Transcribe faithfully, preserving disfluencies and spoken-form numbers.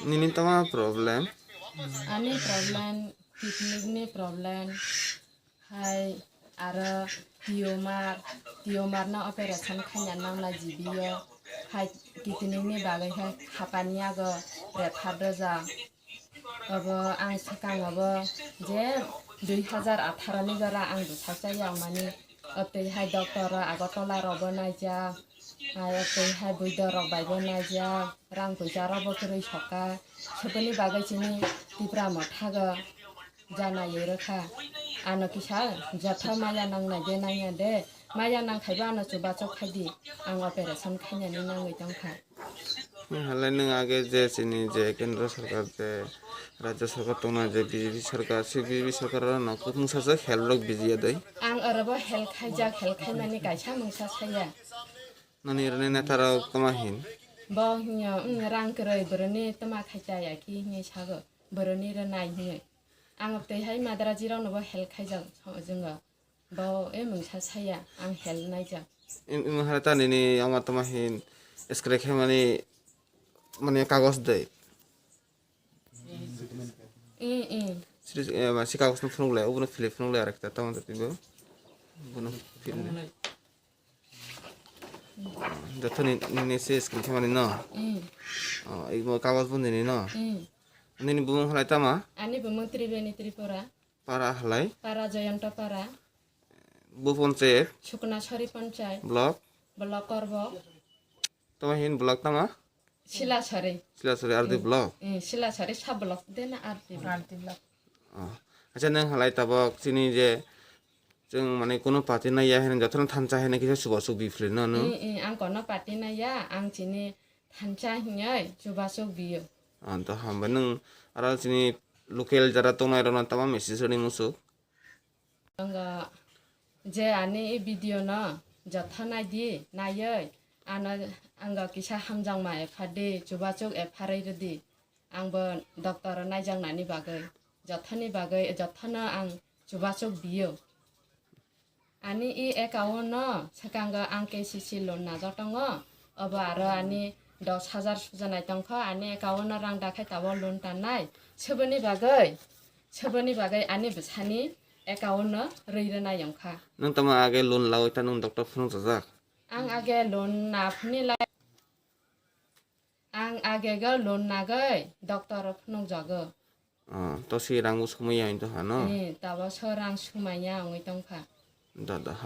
Nini tama problem? Ani problem, kidney ni problem, hai aro tumor, tumor no operation khaina nangna G B o, hai kidney ni bagwi hai hapani yago refer dojak. Obo ang swkang obo je dui hazar atharo ni jora ang bwsak chaya mani, tei hai doctor rok Agartala rok bo naijak, hai tei hai buidor rok bai bo naijak, rang puisa rok bo kwrwi soka, soboni bagwi chini Tipra Motha go janaiwi rwkha. Ano kisa jotho maya nangnai de nangya de, maya nangkhaibo ano chubachu khaidi, ang operation khainani nangwi tongkha. Halai nwng age je chini je kendra sarkar je rajya sarkar tongnai je B J P sarkar, se B J P sarkar no kwbangsa se help rok bijiya dai. Ang orobo help khaijak, help khaimani kaisa mungsa saya. Nani rwni neta rok tama hin? Bo hinya, um, rang kwrwi boroni tama khaijaya ki hinya sago, boroni rwnai hinya. Ang tei hai madraji rok no bo help khaijak, so, jwngo. Bo e mungsa saya, ang help naijak. Im-, im hara ta nini ama tama hin scratch khai mani, mani kagos dei. I, i. Siri, eh, ma, si kagos no phunuk le, ubo no philip phunuk le arekta tama ta tibo. Ubo no philip. Joto ni, nini si scratch khai mani no? I. Oh, ibo kagos bo nini no? I. Nini bumung halai tama? Ani bumung Tribeni Tripura. Para halai? Para Joyonto Para. Bo ponchayat? Suknasori Ponchayat. Block? Block Korbo. Tama hin block tama? Silasori. Silasori R D block? Eh, Silasori sub block dena R D block. Oh. Acha nwng halai tabok chini je chwng mane kuno party naiya hwnwi jotono thansa hwnwi kisa chubachu bifle no nwng? Eh, eh, ang kono party naiya, ang chini thansa hinwi chubachu biyo. Ah, to hambai nwng aro chini local jara tongnai rokno tama message rwni muchuk? Ang je ani e video no jotho nai di, naiwi ano ang kisa hamjakma epha di, chubachu epha rwi rw di. Ang bo doctor o naijaknani bagwi, jothoni bagwi, jothono ang chubachu biyo. Ani e account no swkango ang K C C loan najak tongo, obo aro ani dos hajar sujanai tongkho, ani account no rang dakhai tabok loan tanai, soboni bagwi, soboni bagwi ani bwsani account no rwi rwnai wngkha. Nwng tamo age loan lawi ta nwng doctor phunukjajak? Ang age loan na phunilai. Ang agego loan nagwi doctor o phunukjago. Ah, to si rang bo sumui ya hinto hano? Eh, tabo so rang sumaiya wngwi tongkha. Da, da, ham.